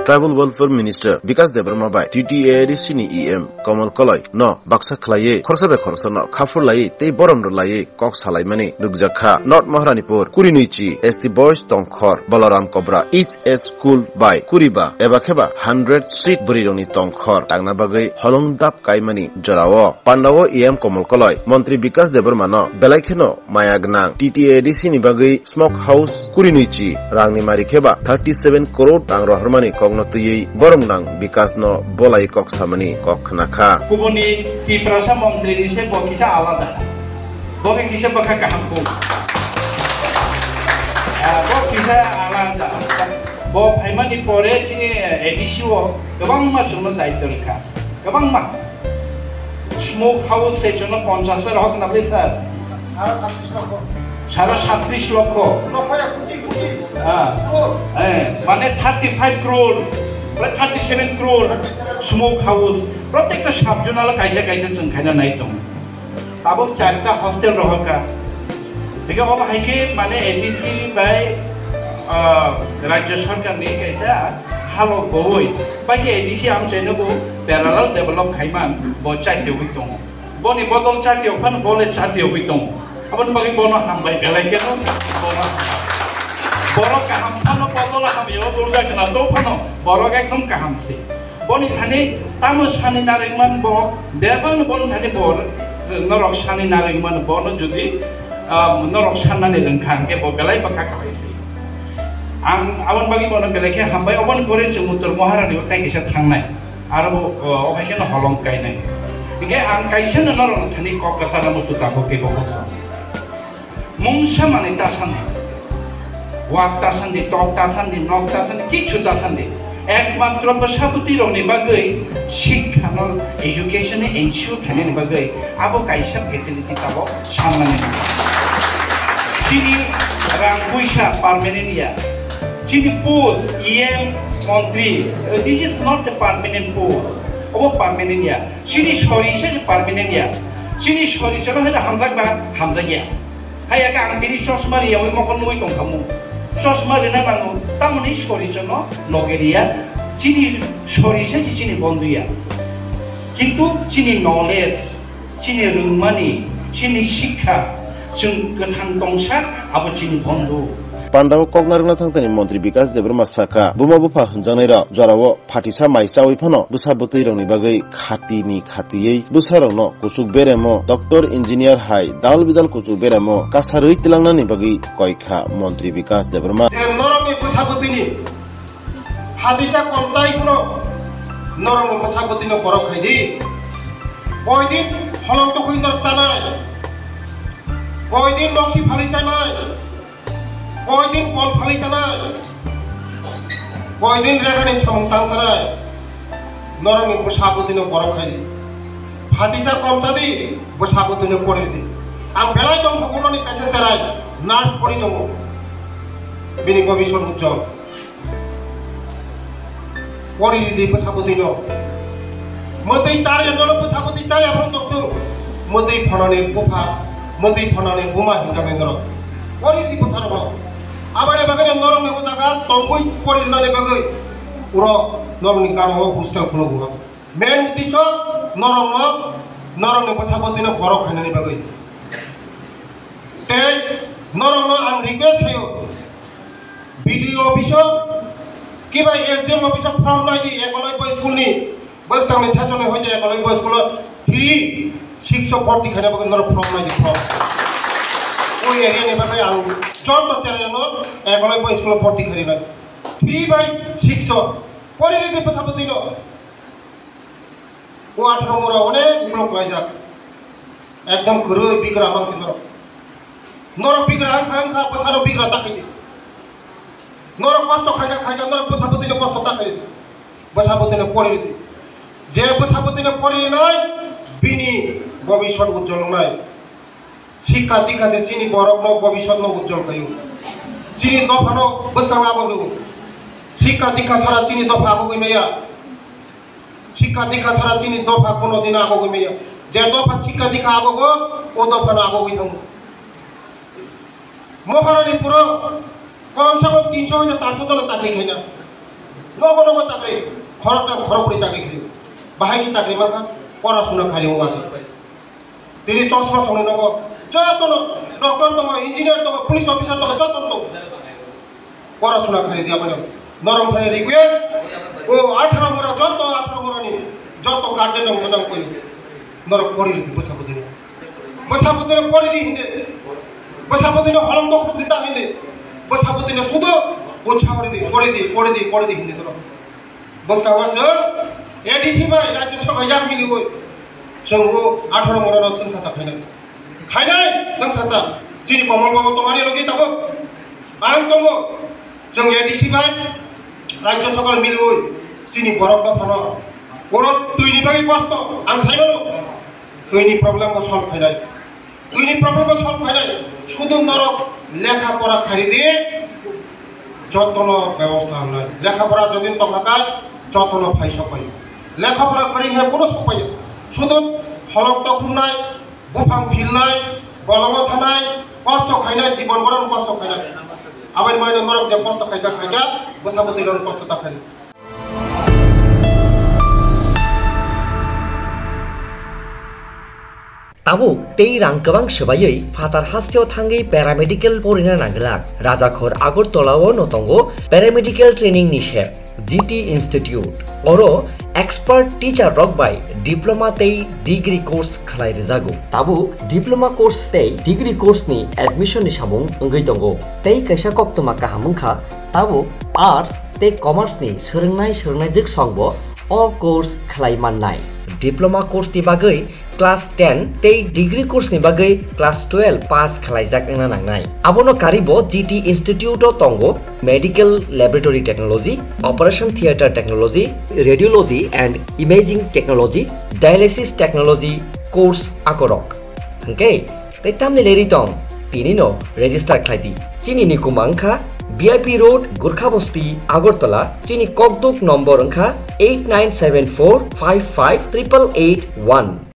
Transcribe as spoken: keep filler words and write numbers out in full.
Tribal Welfare Minister Bikas Debbarma bai T T A A D C ni E M Komol Koloi no baksa khlaiwi khoroksa bai khoroksa no khaphur laiwi tei borom rw laiwi kok salaimani rwkjak kha. North Maharanipur kuri nui chi S T Boys Tongkhor Balaram Kobra H S School bai kuri ba eba khe ba hundred seat bwrwi rokni tongkhor tangna bagwi holong dap kaimani jorao. Pandao E M Komol Koloi Montri Bikas Debbarma no belai kheno maya gwnang T T A A D C ni bagwi Smoke House kuri nui chi rangni mari khe ba thirty seven crore rang rohormani kokno twiwi borok nang Bikas no bolai kok samani kok khna kha. Kubuni Tiprasa montri ni se bo kisa alada. Bo khe kisa bwkha kaham kuk. Ah, bo kisa alada. Bo phaimani pore chini A D C o kwbangma chwngno daityo rwkha. Kwbangma. Smoke House se chwngno ponchash hajar hok na bai sir? সাড়ে সাতত্রিশ লক্ষ। সাড়ে সাতত্রিশ লক্ষ। লক্ষ এক কোটি, কোটি। হ্যাঁ। Crore। হ্যাঁ, মানে thirty five crore, প্রায় thirty seven crore। Thirty seven। Smoke House, প্রত্যেকটা sub zonal kaisa kaisa chwng khaina nai tongo. Tabuk charta hostel rohorkha. Tei obo hai khe mane A D C bai, ah, Rajya Sarkar ni kaisa halo gowoi. Bai khe A D C amchaino bo parallel develop khaiman bo chaitogwi tongo. Boni bodol chaitio phano bo le chaitogwi tongo. Aboni bagwi bono hambai belai kheno bono hambai. Borok kaham phano bodol hamyo, durja khna to phano borok ekdom kaham se. Boni thani tamo sani narwkman bo, bebakno boni thani bo, norok sani narwkman bono jodi, ah, norok sannani rwngkha hwnkhe bo belai bwkha khlai se. Ang aboni bagwi bono belai khe hambai, oboni pore chwng Uttor Maharani o tai kaisa thangnai. Aro bo, o, o hai kheno holong kainai. Hwnkhe ang kaisa no norokno thani kok kwcharo muchung tabuk tei bo. Mungsa manwi ta sandi, wak ta sandi, tok ta sandi, nok ta sandi, kichu ta sandi. Ekmatro bwsabwtwi rokni bagwi sikha no, education no ensure khainani bagwi abo kaisa facility tabok sanmani. Chini rang puisa permanent ya. Chini post E M montri, uh, this is not a permanent post. Obo permanent ya. Chini sori se permanent ya. Chini sori chono hai hamjak ba hamjak ya. Hai aka ang tini chosma riyawi mokol nugwi tongkhamu. Chosma rina nango, tamoni sori chono noge riya. Chini sori se chini bondu ya. Kintu chini knowledge, chini rwngmani, chini sikha, chwng kwthang tongsa, abo chini bondu. Pandao kok narwkna thangthani montri Bikas Debbarma sakha, buma bupha hwnjaknairok jorao phatisa mai chawi phano bwsa bwtwi rokni bagwi khati ni khatiwi bwsa rokno kuchuk beremo, doctor, engineer hai dal bidal kuchuk beremo kasarwi twilangnani bagwi koikha montri Bikas Debbarma. Je norokni bwsa bwtwini hadisa komchai phano norokni bwsa bwtwino borok khaidi. Koidin holong tokwi norok chanai, koidin noksi phalwi chanai. Koidin pol phalwi chanai, koidin regani samung tang chanai, norokni bwsa bwtwino borok khai di. Phatisa komcha di, bwsa bwtwino pori di. Ang belai tong thogoroni kaisa cherai, nurse pori tongo. Bini bobiswt ujjol. Pori ridi bwsa bwtwi no. Mwtwi chari no bwsa bwtwi chari aphano toktu. Mwtwi phanani bupha, mwtwi phanani buma hinka bai norok. Pori ridi bwsa rok no. Aboni bagwi norok ni o jaga tongwi pori rinani bagwi uro norok ni gana o hostel khulo buha. Main uddesho norok no, norok ni bwsa bwtwi no borok khainani bagwi. Tei norok no ang request khaio. B D O office o, kibai S D M office o form nai di, Ekolobya school ni, bwskang ni session ni hoite Ekolobya school o three six o bhorti khaina bagwi norok form nai di, form. O area ni bagwi ang joto cherai no Ekolobya school o bhorti khainai. Three by six o, pori ridi bwsa bwtwi no. O atharo mora onek block laijak. Ekdom kwrwi bigra mangsi norok. Norok bigra wngkha, wngkha, bwsano bigra ta khaidi. Norok kosto khaika, khaika, norok bwsa bwtwino kosto ta khaidi. Bwsa bwtwino pori ridi. Je bwsa bwtwino pori rinai, bini bobiswt ujjol wngnai. Sikha dikha se chini borok no bobiswt no ujjol khaio. Chini dopha no bwskang abo rw. Sikha dikha sara chini dopha abo gwi maya. Sikha dikha sara chini dopha kono dino abo gwi maya. Je dopha sikha dikha abo go, o dopha no abo gwi thango. Maharani puro kom se kom tinso hoite charso jona chakri khaina. Nogo nogo chakri, khoroktham khorokbri chakri khri. Bahai ki chakri mankha, pora suna khali wngma. Tini chosma songni nogo, jotono doctor tongo, engineer tongo, police officer tongo, jotono tongo. Pora suna khali dia mano. Norok phai request, o atharo mura, joto atharo murani, joto guardian rok nang koi. Norok pori bwsa bwtwi. Bwsa bwtwi pori di hindi. Bwsa bwtwi holong dok rok dita hindi. Bwsa bwtwi sudo, bwsa pori di, pori di, pori di, pori di hindi norok. Bwskango chwng A D C bai Rajya Sabha yak miliwi chwng bo atharo morono chwng sacha khainai. Khainai chwng sacha. Chini Komol Babu tongani logi tabuk. Ang tongo. Chwng A D C bai Rajya Sabha miliwi chini borok dophano. Borok twini bagwi kosto ang saimano. Twini problem bo solve khainai. Twini problem bo solve khainai. Sudu norok lekha pora khairi di, jotono bebosta hamnai. Lekha pora jodi tongkha kha, jotono phai sokpai. Lekha pora kwrwi hai bono sokpai. Sudu holok tokhumnai, buphang philnai, bolongo thanai, kosto khainai, jibon boron kosto khainai. Aboni bagwi norok je kosto khaikha khaikha, bwsa bwtwi rok kosto ta khainai. Tabuk tei rang kwbang swbaiwi phatar hasteo thangwi paramedical porina nanglak. Rajakhor Agartala-o no tongo paramedical training ni sep, G T Institute. Oro expert teacher rok bai diploma tei degree course khlai rwjago. Tabuk diploma course tei degree course ni admission ni samung wngwi tongo. Tei kaisa koktwma kaham wngkha, tabuk arts tei commerce ni swrwngnai swrwngnaijwk songbo o course khlai mannai. Diploma course ni bagwi class ten tei degree course ni bagwi class twelve pass khlaijak wngna nangnai. Abono karibo G T Institute o tongo Medical Laboratory Technology, Operation Theatre Technology, Radiology and Imaging Technology, Dialysis Technology course akorok. Hwnkhe tei tamni leri tong, tinino register khlai di. Chini nikuma wngkha B I P Road, Gurkha Bosti, Agartala. Chini kokduk nombor wngkha eight nine seven four five five triple eight one.